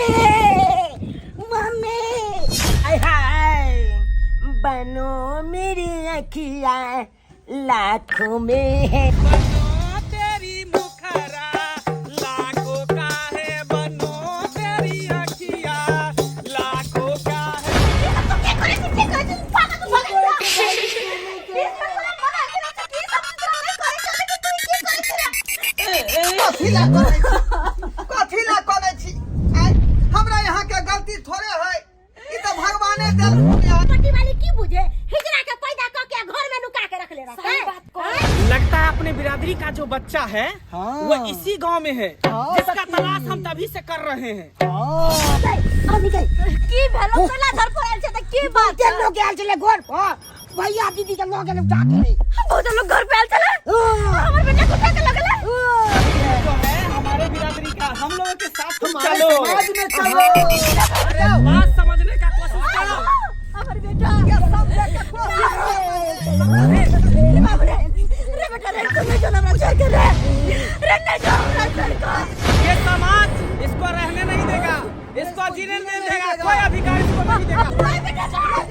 Mummy mummy आय हाय बनो मेरी अखिया लाखों में है बनो तेरी मुखरा लाखों का है बनो तेरी अखिया लाखों का है। कथी ला करै छी कथी ला करै छी आँय, हमरा यहाँ के गलती थोड़े है ई तऽ भगवाने देल पट्टी वाली की बुझे हिजड़ा के पैदा क के घर में नुका के रख ले रहता सही बात कह। लगता है अपने बिरादरी का जो बच्चा है हाँ। वो इसी गांव में है हाँ, जिसका सखी। तलाश हम तभी से कर रहे हैं की भेलो कोना घर पर आयल छै त की बात के लोग आयल छले घर पर भैया दीदी के लऽ गेल उठा के बहुत लोग घर पे आयल छले हमर बेटा के उठा के लगले जो है हमारे बिरादरी का हम लोगों के साथ तुम हमारे चलो समाज में चलो अरे बात समझने का कोशिश करो हमर बेटा के समझे के कोशिश रे बाप रे रे बेटा रे तू नहीं जो हमरा छोड़ के रे रे नहीं जो हमरा छोड़ के ये समाज इसको रहने नहीं देगा इसको जीने नहीं देगा कोई अधिकार इसको नहीं देगा रे बेटा रे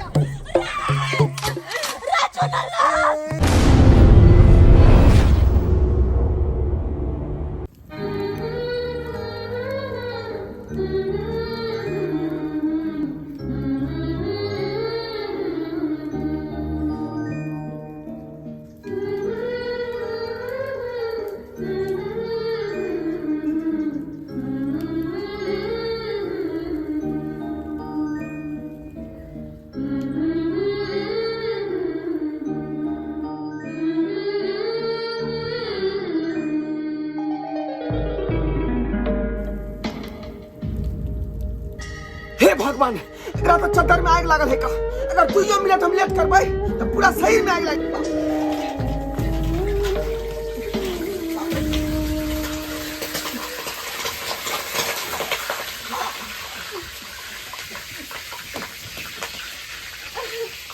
चुना हे भगवान एकरा तऽ चद्दर में आगि लागल है का अगर दुइयो मिनट हम लेट करबै तऽ पूरा शरीर में आगि लागि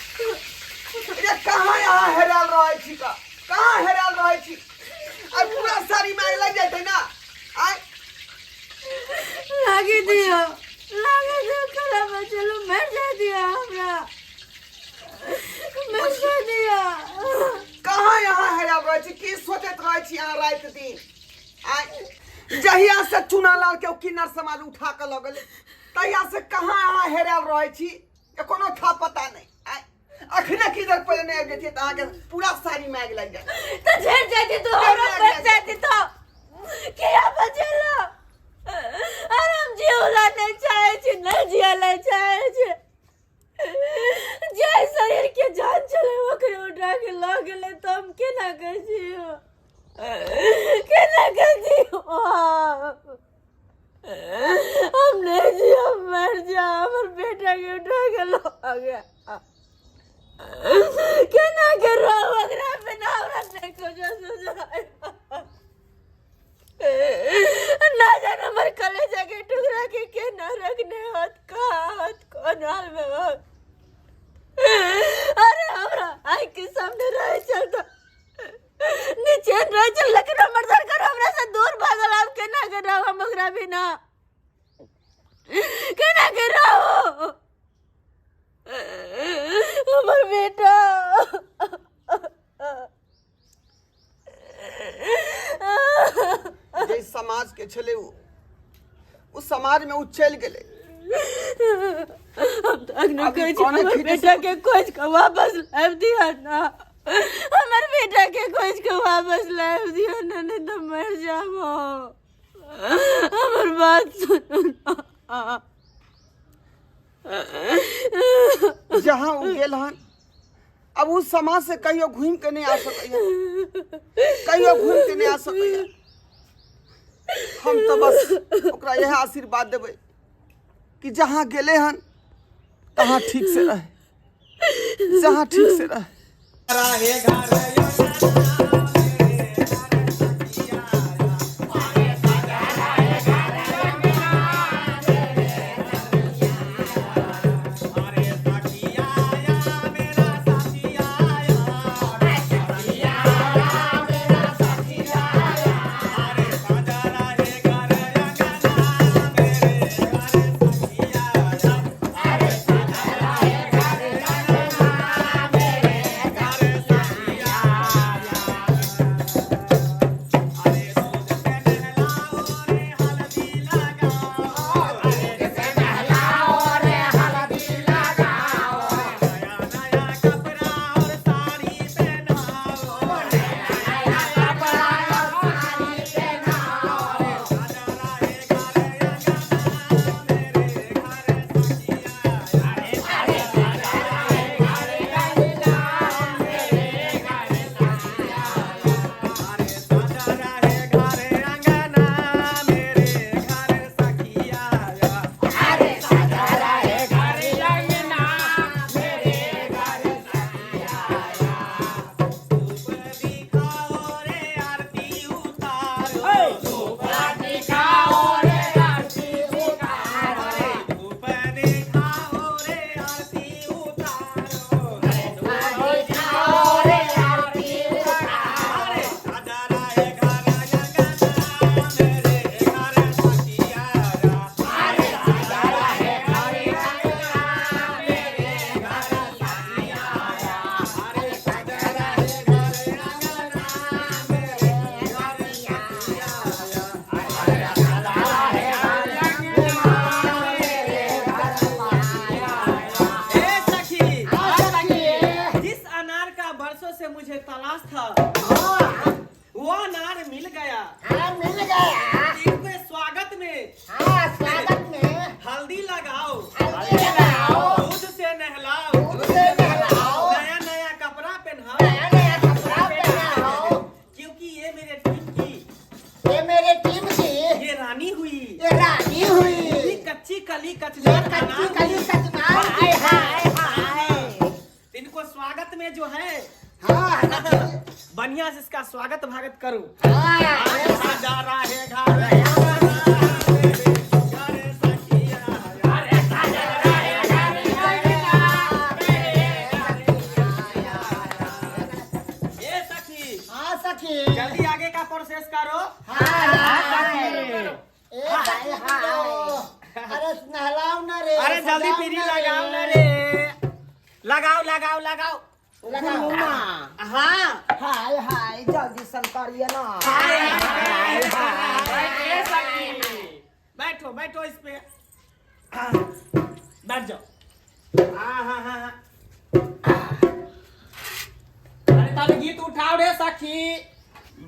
रे कहाँ यहाँ हेरायल रहै छी का कहाँ हेरायल रहै छी आ पूरा शरीर में आगि लागि जाइ छै ना आय लागे दियो लागे दियो कला बचलो मर जा दिया हमरा मर जा दिया कहाँ यहाँ हेरायल रहै छी की सोचैत रहै छी अहाँ राति दिन आय जहिया से चुनालाल के ओ किन्नर समाज उठा कऽ लऽ गेलै तहिया से कहाँ अहाँ हेरायल रहै छी के कोनो था पता नहीं आय अखने की देर पहिले नहि आबि जैतियै तऽ अहाँके पूरा साड़ी में आगि लागि जायत तो झेल जाती तो हमरा बच जाती तो किया बचेलो अरे हम जीवला नहीं चाहे छी नहीं जियला चाहे छी जे शरीर के जान चले ओकरे उठा के लऽ गेलै तऽ हम केना के जियो केना के जियो हम नहीं जियो मर जा हमर बेटा के उठा के लऽ गया केना के रहू ओकरा बिना हमरा नहीं कुछो सुझाय ना जाने हमर कलेजा के टुकड़ा के केना रखने होत कहाँ होत कोन हाल में होत अरे हमरा आँख के सामने रहे चलता निचैन रहे चल लेकिन हमर सरकार हमरा से दूर भागल आब केना के रहू हम ओकरा बिना केना के रहू हमर बेटा जे समाज के छलै ओ समाज में ओ चलि गेलै हम तो अखनो अभी कहै छी कोने हमर खींचे बेटा के खोज के वापस लाबि दिअ ना हमर बेटा के खोज के वापस लाबि दिअ ना नहीं तो मर जाब हम। हमर बात सुनू ना जहाँ ओ गेल हन अब उस समाज से कहियो घूमि के नहीं आ सकैया कहियो घूमि के नहीं आ सकैया हम तो बस ओकरा यह आशीर्वाद देबै कि जहाँ गेले हन तहाँ ठीक से रहे जहाँ ठीक से रहे कली कचनार कच्ची कली कचनार हाय हाय हाय। इनको स्वागत में जो है हाँ बढ़िया से इसका स्वागत भागत करो। हाँ। जा रहा है घर। ए सखी, हाँ सखी, जल्दी आगे का प्रोसेस करो। हाँ सखी। ए सखी, अरे नहलाओ ना रे। अरे जल्दी सजाओ पीरी ना रे। लगाओ ना रे, लगाओ लगाओ लगाओ। लगाओ। हाँ हाय हाय, जल्दी संकरिए ना। हाय हाय हाय। सखी बैठो बैठो इस पे। हाँ, बैठ जाओ। हाँ हाँ हाँ हाँ। अरे तब गीत उठाओ रे सखी।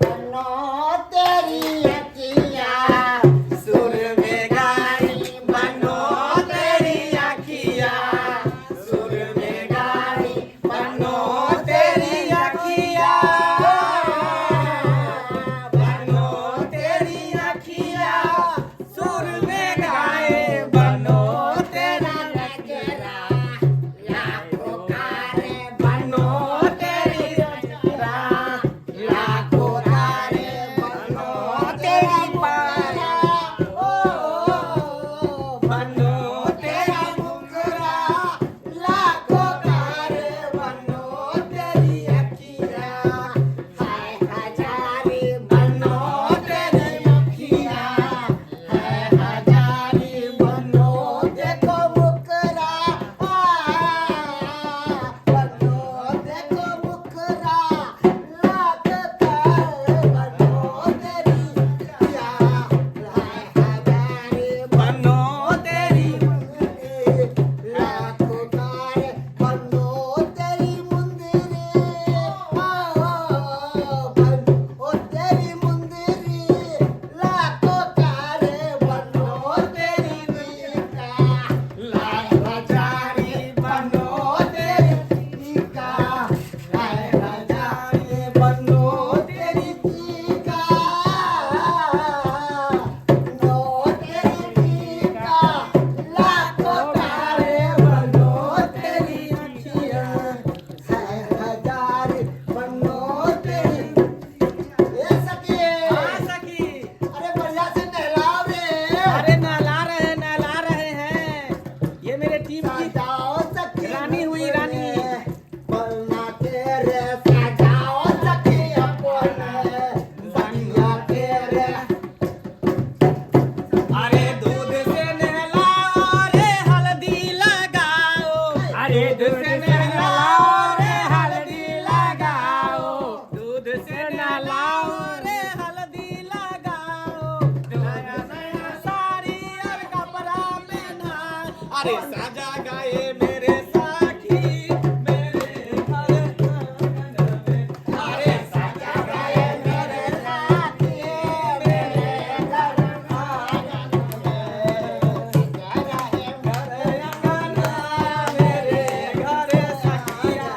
बनो तेरी अखियाँ सुर में गारी, बनो तेरी अखियाँ सुर में गारी, बनो तेरी अखियाँ, बनो तेरी अखियाँ सुर में गाए, बनो तेरा नजरा लाखों कारे, बनो तेरी अखियाँ लाखों तारे, बनो तेरी पारा, ओ बनो तेरा मुकरा लाखों तारे, बनो तेरी अखियाँ हाय हजारी, बनो तेरी अखियाँ है हजारी, बनो देखो मुकरा, बनो देखो मुकरा, लाख तारे, बनो तेरी अखियाँ हाय हजारी, बनो तेरी लाखों तारे, बनो तेरी मुंदरी, बनो तेरी मुंदरी, लाखों तारे, बनो तेरी टीका, लाख हजारी बनो तेरी टीका, लाख हजारी बनो तेरी टीका, बनो तेरी टीका, लाखों तारे, बनो तेरी अखियाँ है हजारी, बनो तेरी। ए सखी, हाँ सखी, अरे बढ़िया से नहलाओ रे। अरे नहला रहे नहला रहे हैं। ये मेरे टीम की सजाओ सखी रानी हुई, रानी। पलना तेरे, सजाओ सखी अपने सखिया तेरे। अरे दूध से नहलाओ रे हल्दी लगाओ, अरे दूध से नहलाओ रे हल्दी लगाओ, दूध से नहलाओ रे हल्दी लगाओ, नया नया साड़ी और कपड़ा पहना, अरे साजा गए मेरे साखी मेरे घर आंगन में, अरे साजा गए मेरे साथी मेरे घर आंगन में, सजा रहे मेरे घर सखिया।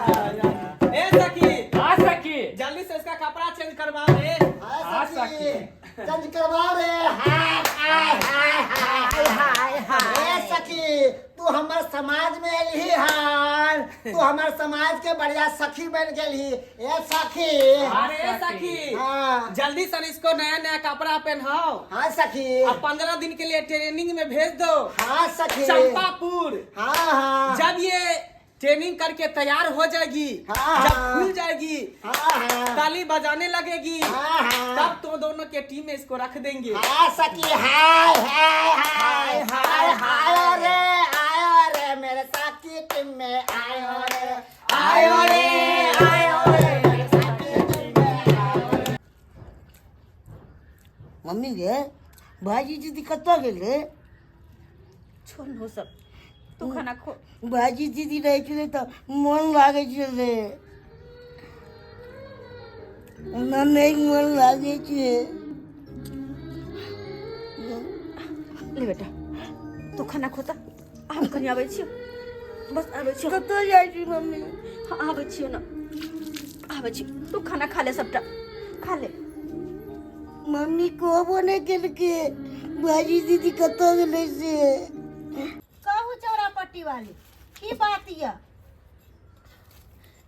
ए सखी, हाँ सखी, जल्दी से इसका कपड़ा चेंज करवाओ रे। हाँ सखी, चेंज करवाओ रे। हाय हाय हाय हाय हाय हाय। ए सखी, तू हमर समाज में एलही हन, तू हमर समाज के बढ़िया सखी बन गेलही। ए सखी, अरे ए सखी, हाँ जल्दी से इसको नया नया कपड़ा पहनाओ। हाँ सखी, अब 15 दिन के लिए ट्रेनिंग में भेज दो हाँ सखी, चंपापुर। हाँ हाँ, जब ये ट्रेनिंग करके तैयार हो जाएगी, हाँ, जब हाँ। खुल जाएगी, हाँ हाँ, ताली बजाने लगेगी, हाँ हाँ, तब तो दोनों के टीम में इसको रख देंगे। हाँ सखी, हाय हाय हाय हाय हाय रे, आयो रे मेरे साथी टीम में, आयो रे, आयो रे, आयो रे। मेरे साथी टीम में, आयो रे। मम्मी गे, भाजी दीदी कतऽ गेल रे? छोड़ हो सब, तू खाना खो। भाजी दीदी रहै छलै तऽ मोन लागै छलै, ओना नहि मोन लागै छै। ले बेटा, तू खाना खोता, हम कनी आबै छियो, बस आबै छियो। कतऽ जाइ छी मम्मी? हाँ आबै छियो ना, आबै छी, तू खाना खा ले, सबटा खा ले। मम्मी कहबो नहि केलकै भाजी दीदी कतऽ गेलै से। कहू चौरा पट्टी वाली की बात यऽ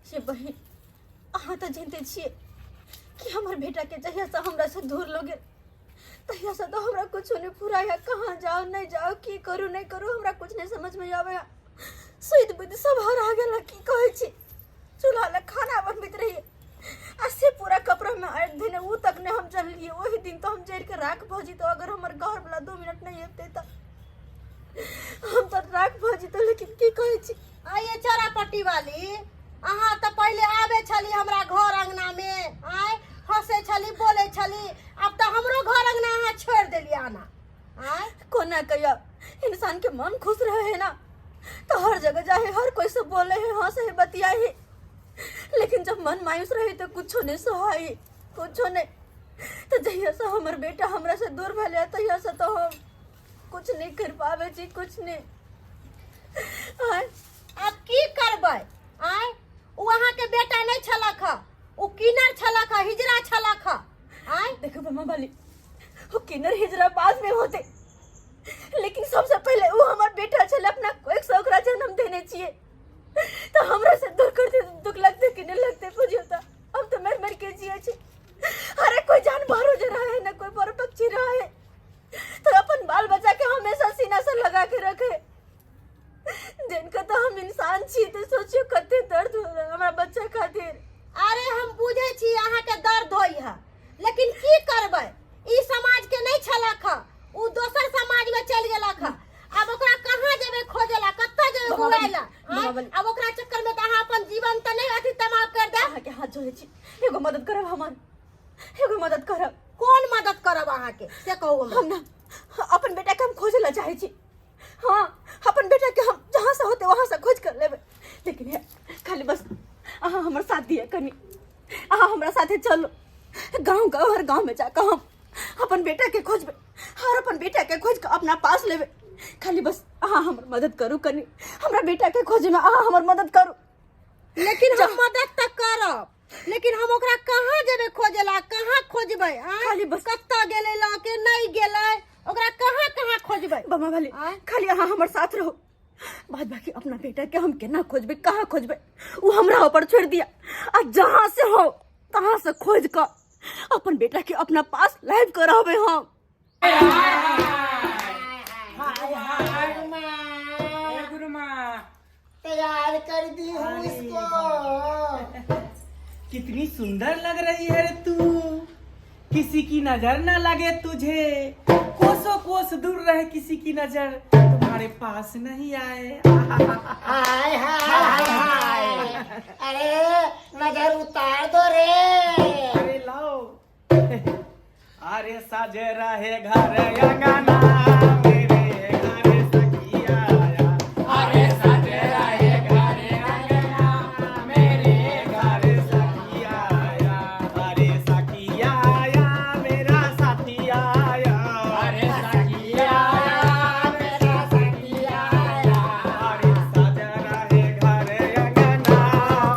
से बहिन अहाँ तऽ जनते छियै कि हमर बेटाके जहियासँ हमरासँ दूर लऽ गेल तहियासँ तऽ हमरा कुछो नहि फुराइ कहाँ जाउ नहि जाउ की करू नहि करू हमरा कुछ नहि समझमे आबै सुति बुद्धि सब हरा गेल की कहै छी चूल्हा लग खाना बनबैत रहियै आ से पूरा कपड़ामे आगि धेने ओ तक नहि हम जनलियै ओहि दिन तऽ हम जरिके राख भऽ जैतहुँ अगर हमर घरवला 2 मिनट नहि अबितै तऽ हम तऽ राख भऽ जैतहुँ। लेकिन की कहै छी। आइए चौरा पट्टी वाली, अहाँ तऽ पहिले आबै छली हमरा घर अंगना मे, आय हंसै छली, बोलै छली। आब तऽ हमरो घर अंगना अहाँ छोड़ि देलियै आना, आय। कोना कहिया इंसान के मन खुश रहे है ना तो हर जगह जाए, हर कोई से बोले है, हंसे है, बतियाए है। लेकिन जब मन मायूस रहे तो कुछो नहीं सोहाई, कुछो नहीं। तो जहिया से हमर बेटा हमरा से दूर भले तहिया से तो हम कुछ नहीं कर पावे छी, कुछ नहीं। आय। आब की करबै? आय, ओ अहाँके बेटा नहि छलक ह, ओ किनर छलक ह, हिजरा छलक ह, आय। देखो मामा वाली, वो किन्नर हिजरा बाद में होते, लेकिन सबसे पहले वो हमार बेटा छले। अपना कोई से ओकरा जन्म देने छिए तो हमरा से दूर करते तो दुख लगते कि नहीं लगते? बुझियो तो हम तो मर मर के जिए छी। अरे कोई जानवर जे रहे ना, कोई पर पक्षी रहे तो अपन बाल बच्चा के हमेशा सीना से लगा के रखे। जिनका तो हम इंसान छी तो सोचियो कते दर्द हो रहा हमारा बच्चा खातिर। अरे, हम बुझै छी अहाँके दर्द होइ है, लेकिन की करबै? ई समाज के नहि छलक ह, ओ दोसर समाज में चलि गेलक ह। आब ओकरा कहाँ जेबै खोजे ला? कतऽ जेबै बाबा हुआए ला? बाबा आँय? बली। आब ओकरा चक्कर में तऽ अहाँ अपन जीवन तऽ नहि अथी तबाह कर देब? अहाँके हाथ जोड़ै छी, एगो मदद करब हमर, एगो मदद करब। कोन मदद करब अहाँके, से कहू हमरा। हम ना अपन बेटा के हम खोजे ला चाहे छी। हाँ, अपन बेटा के हम जहाँ से होते वहाँ से खोज कर लेबै, लेकिन हे, खाली बस अहाँ हमर साथ दिअ कनी। अहाँ हमरा साथे चलू गाँव गाँव, हर गाँव में जाकर हम अपन बेटा के खोजबै और अपन बेटा के खोज के अपना पास लेबै। खाली बस अहाँ हमर मदद करू कनी, हमरा बेटा के खोजे में अहाँ हमर मदद करू। लेकिन हम मदद तऽ करब, लेकिन हम ओकरा कहाँ जेबै खोजे ला? कहाँ खोजबै, आँय? खाली बस- कतऽ गेलै लऽ के, नहि गेलै? ओकरा कहाँ कहाँ खोजबै? बमा वाली, आँय? खाली अहाँ हमर साथ रहो। बाद बाकी अपना बेटा के हम केना खोजबै, कहाँ खोजबै, वो हमरा ऊपर छोड़ दिया आ जहाँ से हो तहाँ से खोज कर अपन बेटा के अपना पास लाइव कर रहबे हम। हाय हाय। ए गुरुमा। तैयार कर दी हूँ इसको। कितनी सुंदर लग रही है रे तू। किसी की नजर ना लगे तुझे, कोसों कोस दूर रहे किसी की नजर, तुम्हारे पास नहीं आए। हाय हाय हाय हाय, अरे नजर उतार दो रे। अरे लाओ। अरे सजे रहे घर अंगना, मेरे घर सखिया आया। अरे सजे रहे घर अंगना, मेरे घर सखिया आया। अरे सखिया आया, मेरा साथी आया। अरे सखिया आया, मेरा सखिया आया। अरे सजे रहे घर अंगना,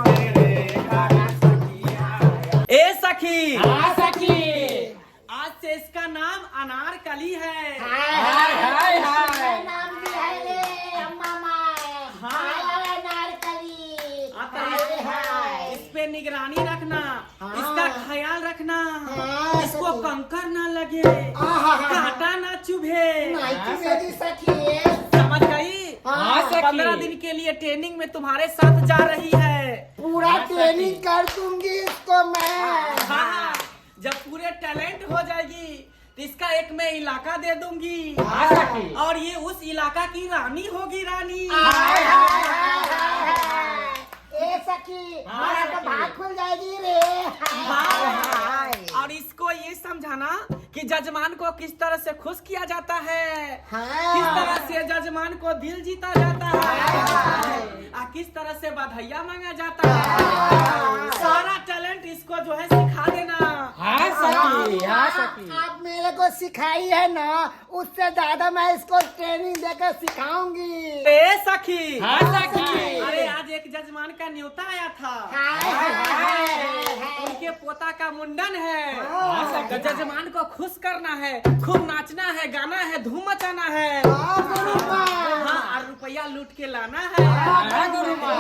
मेरे घर सखिया आया। ए सखी। हाँ सखी। आज से इसका नाम अनारकली है। हाय हाय हाय हाय। सुंदर नाम भी है रे अम्मा माँ। हाँ। हाय हाय अनारकली। आता हाय हाय। इस पे निगरानी रखना। हाँ। इसका ख्याल रखना। हाँ, इसको सखी। कंकर ना लगे, आहा। कांटा ना चुभे। नहीं चुभेगी सखी। समझ गई? हाँ। सखी। 15 दिन के लिए ट्रेनिंग में तुम्हारे साथ जा रही है। पूरा हाँ, सखी। ट्रेनिंग कर दूंगी इसको मैं। हाँ, जब पूरे टैलेंट हो जाएगी तो इसका एक मैं इलाका दे दूंगी। हाँ सखी। और ये उस इलाका की रानी होगी, रानी। हाय हाय हाय हाय हाय। ए सखी, हाँ, मेरा तो सखी। भाग खुल जाएगी रे। हाय हाय हाय। और इसको ये समझाना कि जजमान को किस तरह से खुश किया जाता है, हाँ। किस तरह से जजमान को दिल जीता जाता है आ किस तरह से बधाइया मांगा जाता है। सारा टैलेंट इसको जो है सिखा देना। हाँ सखी, हाँ सखी। आप मेरे को सिखाई है ना, उससे ज्यादा मैं इसको ट्रेनिंग देकर सिखाऊंगी। ए सखी। हाँ सखी। अरे, आज एक जजमान का न्योता आया था। हाय हाय हाय हाय। उनके पोता का मुंडन है। हाँ। तो जजमान को खुश करना है, खूब नाचना है, गाना है, धूम मचाना है। हाँ, गुरु माँ। लूट के लाना है। हाँ गुरु माँ।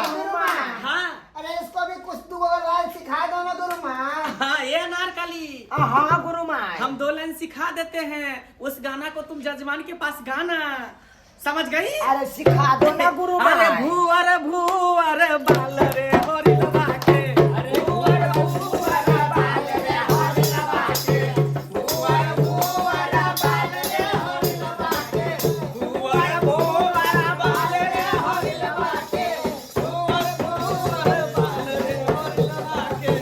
हाँ। अरे इसको भी कुछ दो लाइन सिखा दो ना गुरु माँ। हाँ ये अनारकली। हाँ गुरु माँ। हम 2 लाइन सिखा देते हैं, उस गाना को तुम जजमान के पास गाना, समझ गई? अरे सिखा दो ना गुरु माँ। अरे भूअर भूअर बाल रे होरी लबा के, अरे भूअर भूअर बाल रे होरी लबा के, भूअर भूअर बाल रे होरी लबा के, भूअर भूअर बाल रे होरी लबा के, भूअर भूअर बाल रे होरी लबा के,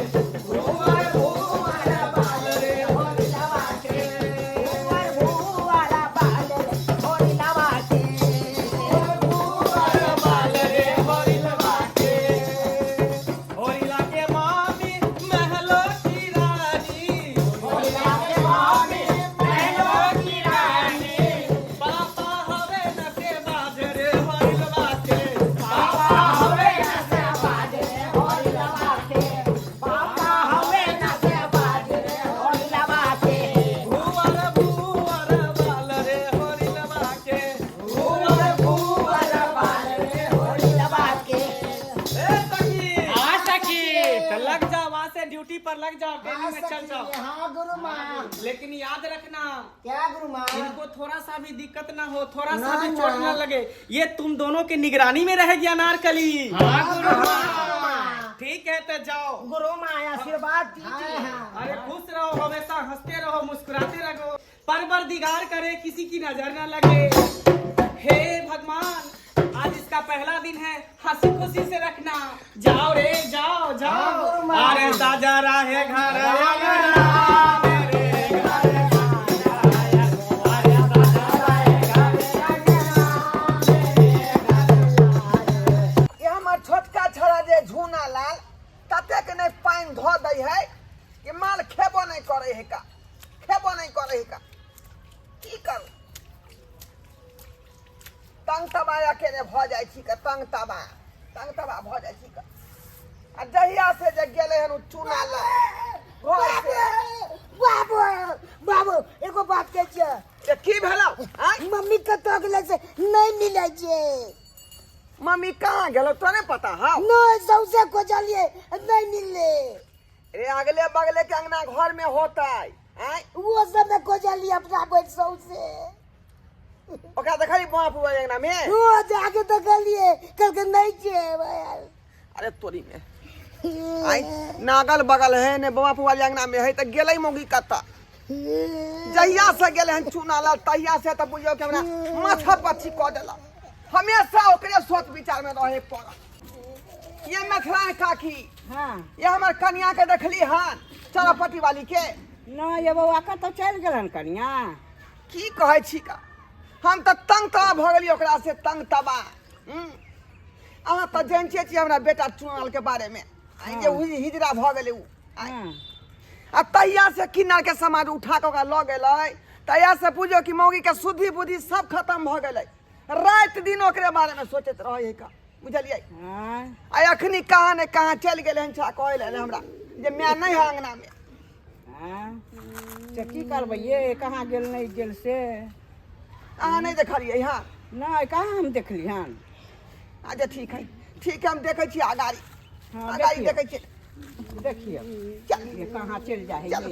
भूअर भूअर बाल रे होरी लबा के, भूअर भूअर बाल रे होरी लबा के, भूअर बाल रे होरी लबा के। होरिला के मामी महलों की रानी, होरिला के मामी महलों की रानी, पापा हवे नशे बाजरे होरिलवा के, पापा हवे नशे बाजरे होरिलवा के, पापा हवे नशे बाजरे होरिलवा के, भूअर भूअर बाल रे होरिलवा के, भूअर भूअर बाल रे होरिलवा के। ए सखी। हाँ सखी। तो लग जाओ वहाँ से ड्यूटी पर लग जाओ, ट्रेनिंग में चल जाओ। हाँ गुरु माँ। लेकिन याद रखना, क्या गुरु माँ? इनको थोड़ा सा भी दिक्कत ना हो, थोड़ा सा ना, भी चोट ना। ना लगे। ये तुम दोनों की निगरानी में रहेगी अनारकली। हाँ गुरु माँ। ठीक है तो जाओ। गुरु माँ आशीर्वाद दीजिए। अरे खुश रहो, हमेशा हंसते रहो, मुस्कुराते रहो, परवरदिगार करे किसी की नजर ना लगे। हे भगवान, आज इसका पहला दिन है, हंसी खुशी से रखना। जाओ रे जाओ जाओ। गुरु माँ। अरे साजा रहे घर अंगना मेरे घर साजा, अरे साजा रहे घर ये हमर छोटका छड़ा जे झूना लाल ततेक नहि पानि धऽ दै है कि माल खेबो नहि करै है का, खेबो नहि करै है का, की करू? तंग तबा अकेले भऽ जाइ छी का, तंग तबा, तंग तबा भऽ जाइ छी का। आ जहिया से जे गेलै हन उ चूना लाल घर से। बाबू बाबू एगो बात कहै छियै। से की भेलौ? आँय? मम्मी कतऽ गेलै से नहि मिलै छै। मम्मी कहाँ गेलौ तोरा नहि पता हौ? नहि, सौंसे खोजलियै नहि मिललै। रे अगले बगले के अंगना घर में होतै। आँय? वो सब में खोजलियै अपना बैठ सौंसे। ओकरा देखली बाप हुआ अंगना में? वो जाके देखलियै, कहलकै नहि छै भाई। अरे तोरी में आई नागल बगल है ने बाप वाले अंगना में है त गेलै मौगी कत्ता। जहिया से गेलै हन चूना लाल तहिया से त बुझियौ कि हमरा माथा पच्ची कऽ देलक। हमेशा ओकरे सोच विचार में रहे पड़ल। ये मथुरा काकी। हाँ। ये हमर कनिया के देखली हन चरपटी वाली के? ना ये बौआ कतऽ चलि गेलन कनिया? की कहै छी का, हम तऽ तंग तबा भऽ गेलियै ओकरा से, तंग तबा। अहाँ तऽ जानिते छी हमरा बेटा चुनाल के बारे में, आइ जे हिजरा भऽ गेलै उ। हाँ। आ तहिया से किन्नर के समाज उठा कऽ ओकरा लऽ गेलै, तहिया से बुझियौ कि मौगी के शुद्धि बुद्धि सब खत्म भऽ गेलै। राति दिन ओकरे बारे में सोचैत रहै है का, बुझलियै? हाँ। आ अखनी कहाँ ने कहाँ चलि गेलै हन, छा कहै लए हमरा जे माय नहि है अंगना में। हाँ। से की करबै ये, कहाँ गेल नहि गेल से? अहाँ नहि देखलियै? हाँ। नहि, कहाँ हम देखली हन। अच्छा ठीक है, ठीक है, हम देखै छी अगाड़ी। हाँ, अगाड़ी देखियौ। देखै छी। देखियौ चल। ये कहाँ चलि जाइ है। चल।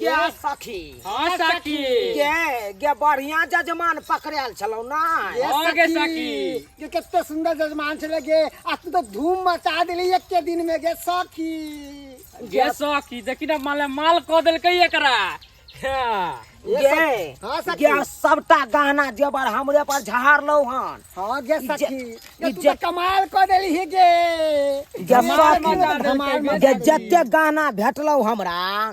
गे सखी। हाँ सखी। गे गे बढ़िया जजमान पकड़ायल छलौ ना। हाँ गे सखी। ये कते सुंदर जजमान छलै गे, आ तू तो धूम मचा देली एके दिन में गे सखी। गे सखी देखी ना माले माल कऽ देलकै एकरा। हाँ। गे हाँ सखी। गे सबटा गहना जेवर हमरे पर झाड़लौ हन। हाँ गे सखी, गे तू जे- तो कमाल कऽ देली ही गे। गे धमाल सखी, मचा देलकै गे गे सखी। जते गहना भेटलौ हमरा,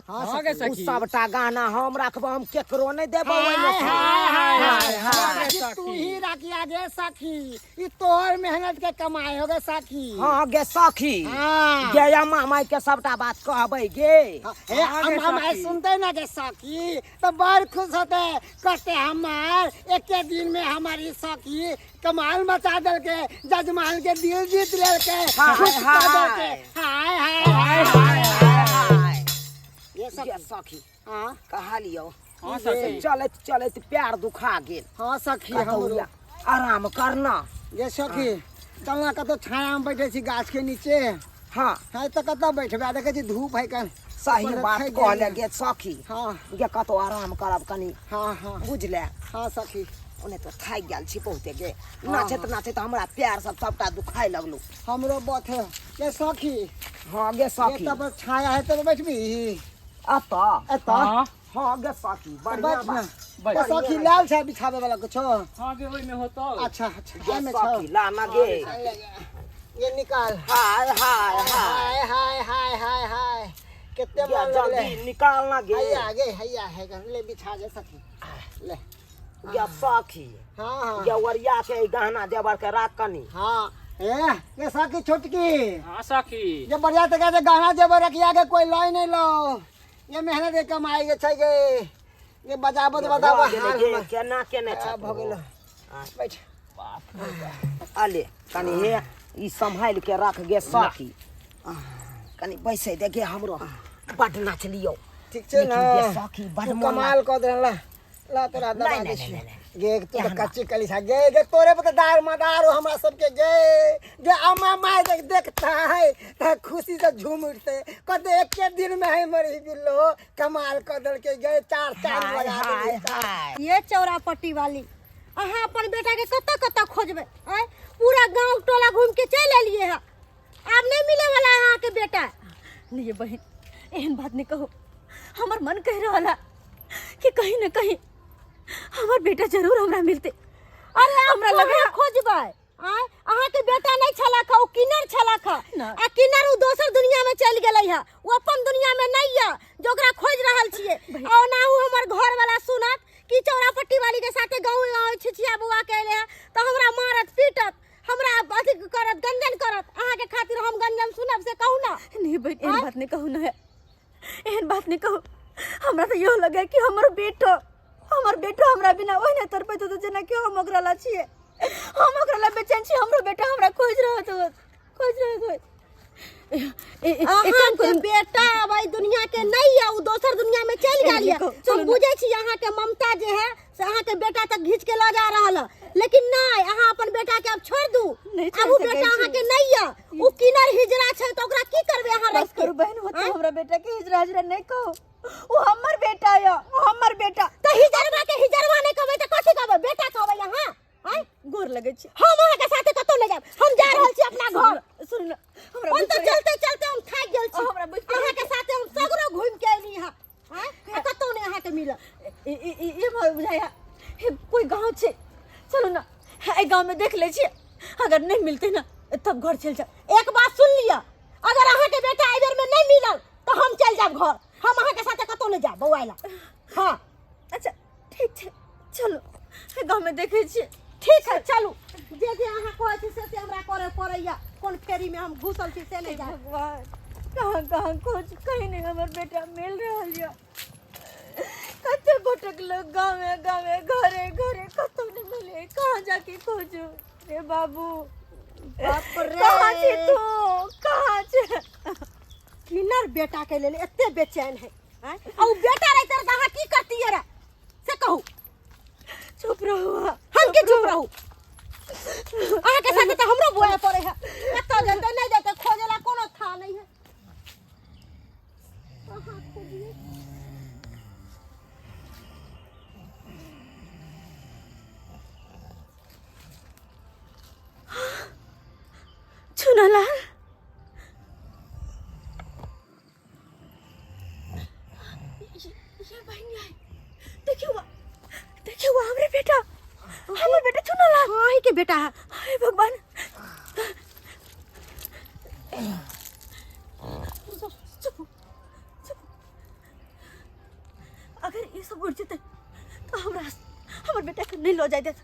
हाँ गे उ सखी। सबटा गहना हम रखबौ, हम केकरो नहि देबौ ओहिमे से। हाय, हाय, हाय, हाय, सखी, सखी। तू ही राखिया गे सखी, ई तोहर मेहनत के कमाई हो गे सखी। हाँ गे सखी। हाँ। गे अम्मा माई के सबटा बात कहबै गे। हे हाँ गे अम्मा माई सखी। सुनते ना गे सखी तो बड़ खुश होते, कहते हमार एके दिन में हमारी सखी कमाल मचा देलके, जजमान के दिल जीत लेलके, हाय, खुश कर हाय। देलके। हाय, हाय, हाय, हाय, हाय, हाय। ये सखी। गे सखी। हाँ। कहलियौ हाँ सखी चलैत चलैत पैर दुखा गेल। हाँ सखी कतौ हमरो या आराम करना। ये सखी चलना कतौ छाया में बैठे छी गाछ के नीचे। हाँ है तऽ कतऽ बैठबै, देखै छी धूप है कन। सही ऊपर बात थाकि कहले गेलियै। गे सखी। हाँ। गे कतौ आराम करब कनी। हाँ हाँ बुझले? हाँ सखी। ओने तो थाकि गेल छी बहुते गे। हाँ, नाचैत हाँ। नाचैत हमरा पैर सब सबटा दुखाय लगलो। हमरो बथ है ये सखी। हाँ गे सखी। ये तब छाया है तब बैठबी। एतऽ? एतऽ? हाँ। हाँ गे सखी, बढ़िया बैठ ना। बात। ये सखी लाल छै बिछावे वाला कुछो? हाँ गे ओहिमे होतौ। अच्छा अच्छा, गे एहिमे छौ। सखी, ला ना गे। ये निकाल। हाय हाय हाय। हाय हाय हाय हाय हाय। कितने गे, मन लगले। जल्दी निकाल ना गे। हैया गे, हैया है गे, ले बिछा गे सखी। ले। गे सखी। हाँ, हाँ। गे ओरिया के गहना जेवर के राख कनी। हाँ। ए, ये सखी छोटकी। हाँ सखी। ये बढ़िया से कहते गहना जेवर रखिया के कोई लाई नहीं लो। ये मेहनत के कमाई के छै गे। ये बजाबत ये बजाबत भऽ गेलै हाल गे, हमर। केना केने आ, छथि भऽ गेलो। हाँ। बैठ। अले कनी हे ई सम्हाल के रख गे सखी। कनी बैसै दे गे, हमरो बड नाचलियौ। ठीक छै ना? लेकिन गे सखी, बड तू मोन कमाल कऽ देला। ला तोरा दबा नहीं, दै नहीं, छी। नहीं, नहीं, गे, तू तऽ एहन कच्ची कली छा। गे, गे, तोरे पर तऽ दार मदार हो हमरा सबके गे। गे, अम्मा माय देख देखता है तऽ खुशी से झूम उठते। कहते एके दिन में है मरी बिल्लो कमाल कऽ देलकै गे, चार चांद हाय, लगा हाय, देलकै। हाय। ये चौरापट्टी वाली, अहाँ अपन बेटा के कतऽ कतऽ खोजबै? आँय, पूरा गाँव टोला घूम के चलि एलियै हँ, आब नहीं मिले वाला है अहाँ के बेटा। नहीं ये बहन, एहन बात नहीं कहो। हमर मन कह रहा है कि कहीं न कहीं हमर बेटा जरूर हमरा मिलते। अरे हमरा लगे कहाँ खोजबै? आँय, अहाँ के बेटा नहीं छलक हँ, ओ किन्नर छलक हँ। ना। आ किन्नर उ दोसर दुनिया में चलि गेलै हँ, ओ अपन दुनिया में नहीं है जो ओकरा खोज रहल छियै। बहिन। आ ओनाहु हमर घर वाला सुनत कि चौरापट्टी वाली के साथे गाँव गाँव छिछिया बौआ के एलै हँ तऽ हमरा मारत पीटत, हमरा अथी करत, गंजन करत। अहाँ के खातिर हम गंजन सुनब से कहू ना। नहीं बहन, एहन आँय? बात नहीं कहू ना, एहन बात नहीं कहू। हमरा तऽ इहो लगे कि हमर बेटो, हमर बेटो हमरा बिना ओहिना नहि तड़पैत होतै जेना कि हम ओकरा ला छियै। हम ओकरा ला बेचैन छी, हमरो बेटा हमरा खोजि रहल होत, खोजि रहल होत। ए, ए, ए, अहाँ एक काम के करू। बेटा अब एहि दुनिया के नहीं है, उ दोसर दुनिया में चलि ए, गेल है। देखो, चलू हम ना। बुझै छी अहाँ के ममता जे है से अहाँ के बेटा तक घींच के लऽ जा रहल है, लेकिन नहीं, अहाँ अपन बेटा के अब छोड़ दू। नहीं अब उ छोड़ सकै बेटा अहाँ छी। के नहीं है, उ किनर हिजड़ा छै तऽ ओकरा की करबै अहाँ बस राखि के? करू बहन, होते आँय? हमरा बेटा के हिजड़ा हिजड़ा नहीं कहू, उ हमर बेटा है, उ हमर बेटा। तऽ हिजड़वा के हिजड़वा नहीं कहबै तऽ कथी कहबै? बेटा कहबै अहाँ? आँय? गोर लगै छी। हम अहाँ के साथे कतौ नहि जायब, हम जा रहल छी अपना घर। सुन ना, हमरा हम बुझ तऽ पड़ैया। चलते चलते हम थाकि गेल छी। हमरा बुझ पड़ैया। अहाँ के साथे हम सगरो घुमि के एली हँ, आँय? आ कतौ नहि अहाँ के मिलल। ई, ई, ई, ई हमरा बुझाइया, हे, कोई गाँव छै, चलू ना, एहि गाँव में देख लै छियै, अगर नहीं मिलते ना तब घर चलि जाउ। एक बात सुन लिअ, अगर अहाँ के बेटा एहि बेर में नहीं मिलल तऽ हम चलि जायब घर, हम अहाँ के साथे कतौ नहि जायब बौआइ ला। हाँ। अच्छा ठीक छै, चलू एहि गाँव में देखै छियै। ठीक है चलू, जे जे अहाँ कहै छी से से हमरा करे पड़ैया, कोन फेरी में हम घुसल छी से नहीं जान। भगवान, कहाँ कहाँ खोज, कहीं नहीं हमर बेटा मिल रहल यऽ। कते गोटेक लोग गाँवे गाँवे घरे घरे कतौ नहीं मिले, कहाँ जाके खोजू रे बाबू? बाप रे। कहाँ छी तू, कहाँ छी? किन्नर बेटा के लेल एते बेचैन है, आँय? आ उ बेटा रहितै तऽ अहाँ की करतियै रे से कहू? चुप रहू अहाँ। हम की चुप रहू? अहाँ के साथे तऽ हमरो बोए पड़े है, कतऽ जेतै नहि जेतै खोजे ला कोनो था नहीं है। अहाँ खोजिए। चुनालाल, ये बहन आई, देखियो वा, देखियो वा, हमरे बेटा, हमर बेटा चुनालाल। हाँ, अहीं के बेटा है। हाय भगवान। चुप, चुप। अगर ये सब उड़ जेतै तो हमर बेटा के नहीं लो जाय देत।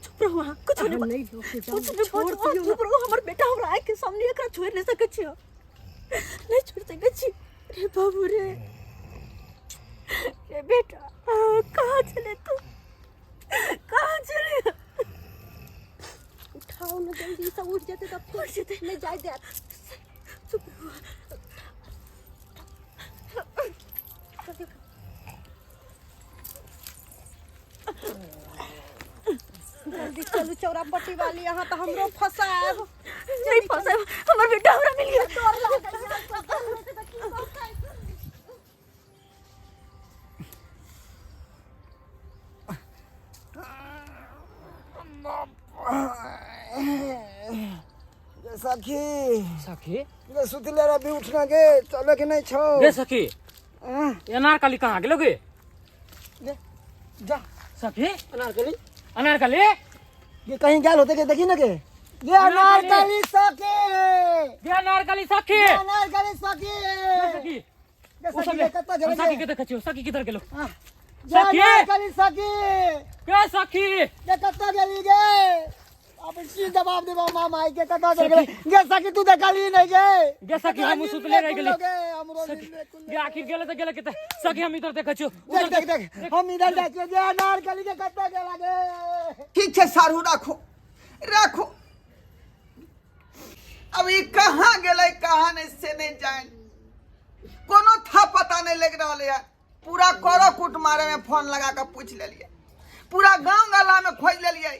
चुप रहू अहाँ, कुछ नहीं अहाँ नहीं लऽ के जाउ, कुछ नहीं छोड़ बात, अहाँ दियौ। चुप रहू, हमर बेटा हमरा आँखि के सामने एकरा छोड़ि नहीं सकै छी, नहीं छोड़ सकै छी। रे बाबू रे, रे बेटा, कहाँ चले तू, कहाँ चले? उठाओ ना जल्दी, सब उठ जेतै तऽ फेर उठ जेतै। नहीं जाय देत। चुप रहू। चलू चौरा पट्टी वाली अहाँ तऽ हमरो फसायब। नहीं फंसे, हमर बेटा हमरा मिल गेल। डर लागैया। की कहतै? गे सखी। सखी। गे सुतले रह उठना गे, चले के नहीं छौ। गे सखी, अनारकली कहाँ गेलो गे? गे जा। सखी। अनारकली। अनारकली गे कहीं गेल होते के देखी ना गे। गे अनारकली सखी। गे अनारकली सखी। गे अनारकली सखी। गे सखी। गे ओ सखी, गे कतऽ गेलै सखी गे? के देखै छियौ, सखी किधर गेलो? गे सखी। अनारकली सखी। गे सखी। गे कतऽ गेली गे? अब की जवाब देबो मामा के, कतऽ चल गेलै गे सखी? तू देखली नहीं गे? गे सखी, हम सुतले रह गेली। गे हमरो सखी, नींद गे आखिर गेले तऽ गेले केते? सखी, हम इधर देखै छियौ। देख देख देख, हम इधर जाइ छियै। गे अनारकली के कतऽ गेला गे? ठीक छै सारू, राखू राखू। अब ई कहाँ गेलै कहाँ नहीं से नहीं जान, कोनो था पता नहीं लग रहा है। पूरा करो कूट मारे में फोन लगा के पूछ लेलिए, पूरा गांव गला में खोज लेलिए,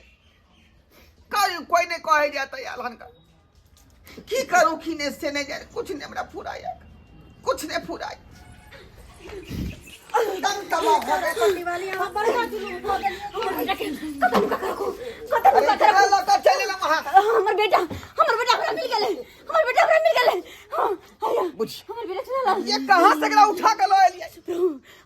कोई कोई नहीं कहे जाता यार हनका। की करू की नहीं से नहीं जाए, कुछ नहीं हमरा फुराया, कुछ नहीं फुराया, दम तबाह हो गए। पट्टी वाली अहाँ बड़का जुलूम भऽ गेलियै। कतऽ नुका के रखू, कतऽ अरे नुका के ककरा रखू? लऽ कऽ चलि एलहुँ अहाँ? हमर बेटा, हमर बेटा हमरा मिल गेलै, हमर बेटा हमरा मिल गेलै। हाँ, हैया। बुझ। हमर बेटा चला ये कहाँ से एकरा उठा के लऽ एलियै?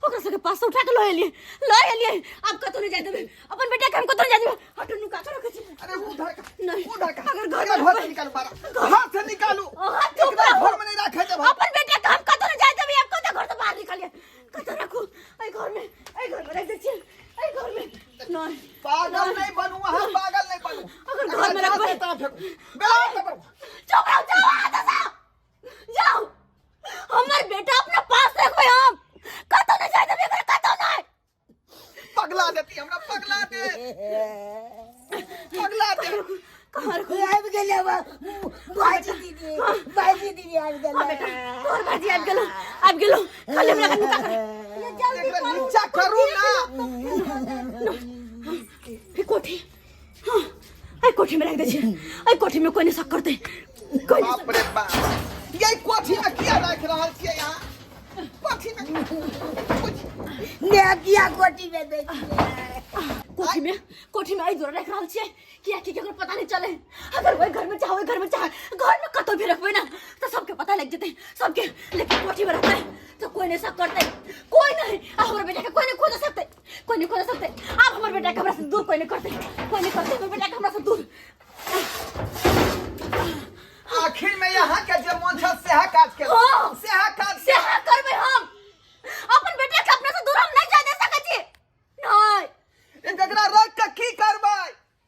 ओकरा सबके पास से उठा के लऽ एलियै, लऽ एलियै। आब कतौ नहि जाय देबै अपन बेटा के, हम कतौ नहि जाय देबै। हटू, नुका के रखै छी। अरे उधर का। नहीं। उधर का। अगर घर एकरा में घर से निकालू, बारा घर से निकालू। अहाँ चुप एकरा रहू। घर में नहीं रखे देब हम। अपन बेटा के हम कतौ नहि जाय देबै। आब कतौ घर से बाहर निकलियै? कतौ रखू? एहि घर में, एहि घर में रख दै छियै, एहि घर में नहीं। पागल नहीं बनू अहाँ, पागल नहीं बनू। अगर घर में एकरा रखबै- जाते ता फेंकू बेला से करू। चुप रहो, जाओ हाथ से जाओ। हमर बेटा अपना पास रखबै, हम कतौ नहि जाय देबै एकरा, कतौ नहि। पगला देती हमरा, पगला दे, पगला दे। कहाँ रखू? आबि गेलै भाईजी दीदी, भाईजी दीदी आबि हाँ बेटा, गेलै। तोहर भाजी आबि गेलो, आबि गेलो। खाली हमरा के नुका कर। एकरा नीचा करू ना। ई कोठी, हाँ, एहि कोठी में राखि दै छियै। एहि कोठी में कोई नहीं शक करतै, कोई नहीं। बाप रे बाप, ये कोठी में किया राखि रहल छियै यहाँ कोठी में? ने किया कोठी में दै छियै? कोठी में, कोठी में एहि दुआरे राखि रहल छियै कियाकि केकरो पता नहीं चले। अगर ओहि घर में चाहे, ओहि घर में चाहे, घर में कतौ भी रखबै ना तऽ सबके पता लागि जेतै सबके। लेकिन कोठी में रखबै तऽ कोई नहीं शक करतै, कोई नहीं। आ हमर बेटा के कोई नहीं खोज सकतै, कोई नहीं खोज सकतै। आब हमर बेटा के हमरा से दूर कोई नहीं करतै, कोई नहीं करतै हमर बेटा के हमरा से दूर। आखिर में यहाँ के जे मन छल सेहा काज केलहुँ। हाँ। सेहा काज। सेहा करबै हम। अपन बेटा के अपना से दूर हम नहीं जाय दे सकै छी, नहीं। एकरा रख के की करबै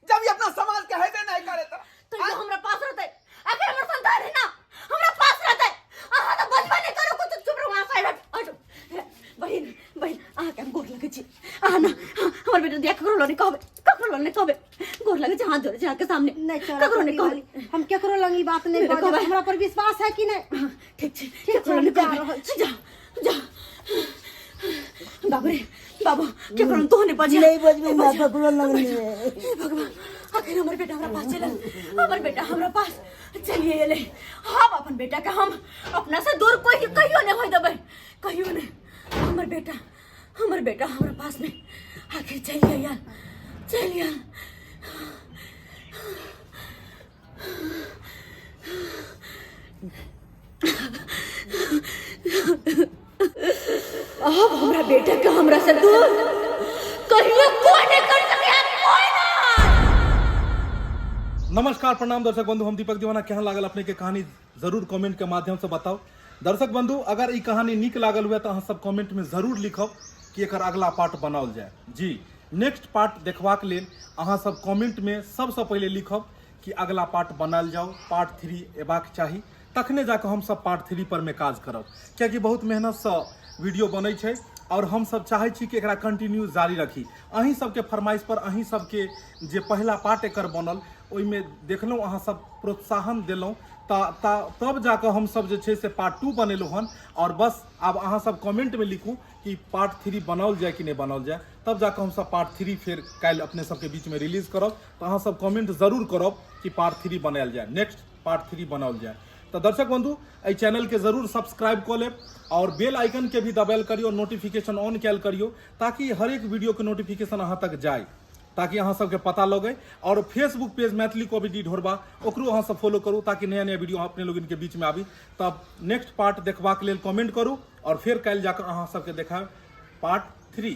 जब ई अपना समाज के हेबे नहीं करे तऽ? तो ये हमरा पास रहतै, आखिर हमर संतान है ना, हमरा पास रहतै। अहाँ तऽ बजबे नहि करू कुछ, चुप रहू अहाँ, साइड हट हट। बहिन, बहिन, अहाँके हम गोर लगै छी। अहाँ ना हमर बेटा दिया ककरो लग नहि कहबै, ककरो लग नहि कहबै। गोर लगै छी, हाथ जोड़ै छी अहाँके सामने। नहीं चौरा ककरो नहि पट्टी कहबै। वाली, हम केकरो लग ई बात नहीं नहीं बाजब। कहबै। हमरा पर विश्वास है कि नहीं? हाँ, ठीक छै। ठीक छै, केकरो नहि हम जा कहबै। रहल छी। जाओ जाओ। बाबू रे बाबू, केकरो तो नहीं बजे। नहीं बजबै ना, ककरो लग नहीं। हे भगवान, आखिर हमर बेटा हमरा पास चलल, हमर बेटा हमरा पास चलिए एलै। हम अपन बेटा के हम अपना से दूर कोई कहियो नहीं होय देबै, कहियो नहीं। हमर बेटा, हमर बेटा हमरा पास में आखिर चलिए यार, चलिए। अब हमरा बेटा के हमरा से दूर कहियो कोई नहीं कर सके, कोई ना। नमस्कार, प्रणाम दर्शक बंधु, हम दीपक दीवाना। केहन लागल अपने के कहानी, जरूर कमेंट के माध्यम से बताओ। दर्शक बंधु, अगर ई कहानी नीक लागल हुए तो अहाँ सब कमेंट में जरूर लिखब कि एकर अगला पार्ट बनाओल जाए। जी, नेक्स्ट पार्ट देखबाक लेल अहाँ सब कमेंट में सबसँ पहिले लिखब कि अगला पार्ट बनायल जाओ, पार्ट 3 एबाक चाही, तखने जाकऽ हमसब पार्ट 3 पर में काज करब, कियाकि बहुत मेहनतसँ वीडियो बनै छै और हमसब चाहै छी कि एकरा कंटिन्यू जारी रखी। अहीं सबके फरमाइश पर, अहीं सबके जे पहिला पार्ट एकर बनल ओहिमे देखलहुँ, अहाँ सब प्रोत्साहन देलहुँ, तऽ तब जाकऽ हमसब जे छै से पार्ट 2 बनेलहुँ हन। आओर बस आब अहाँ सब कमेंटमे लिखू कि पार्ट 3 बनाओल जाय कि नहि बनाओल जाय, तब जाकऽ हमसब पार्ट 3 फेर काल्हि अपने सबके बीचमे रिलीज करब। तऽ अहाँ सब कमेंट जरूर करब कि पार्ट 3 बनायल जाय, नेक्स्ट पार्ट 3 बनाओल जाय। तऽ दर्शक बंधु एहि चैनलके जरूर सब्सक्राइब कऽ लेब आओर बेल आइकनके भी दबायल करियौ, नोटिफिकेशन ऑन कयल करियौ ताकि हरेक वीडियोके नोटिफिकेशन अहाँ तक जाय, ताकि अहाँ सबके पता लगे। और फेसबुक पेज मैथिली कॉमेडी ढोरबा ओकरो अहाँ सब फॉलो करू ताकि नया नया वीडियो अपने लोगन के बीच में आबी। तब नेक्स्ट पार्ट देखबाक लेल कमेंट करू और फेर काल्हि जाकर अहाँ सबके देखायब पार्ट 3।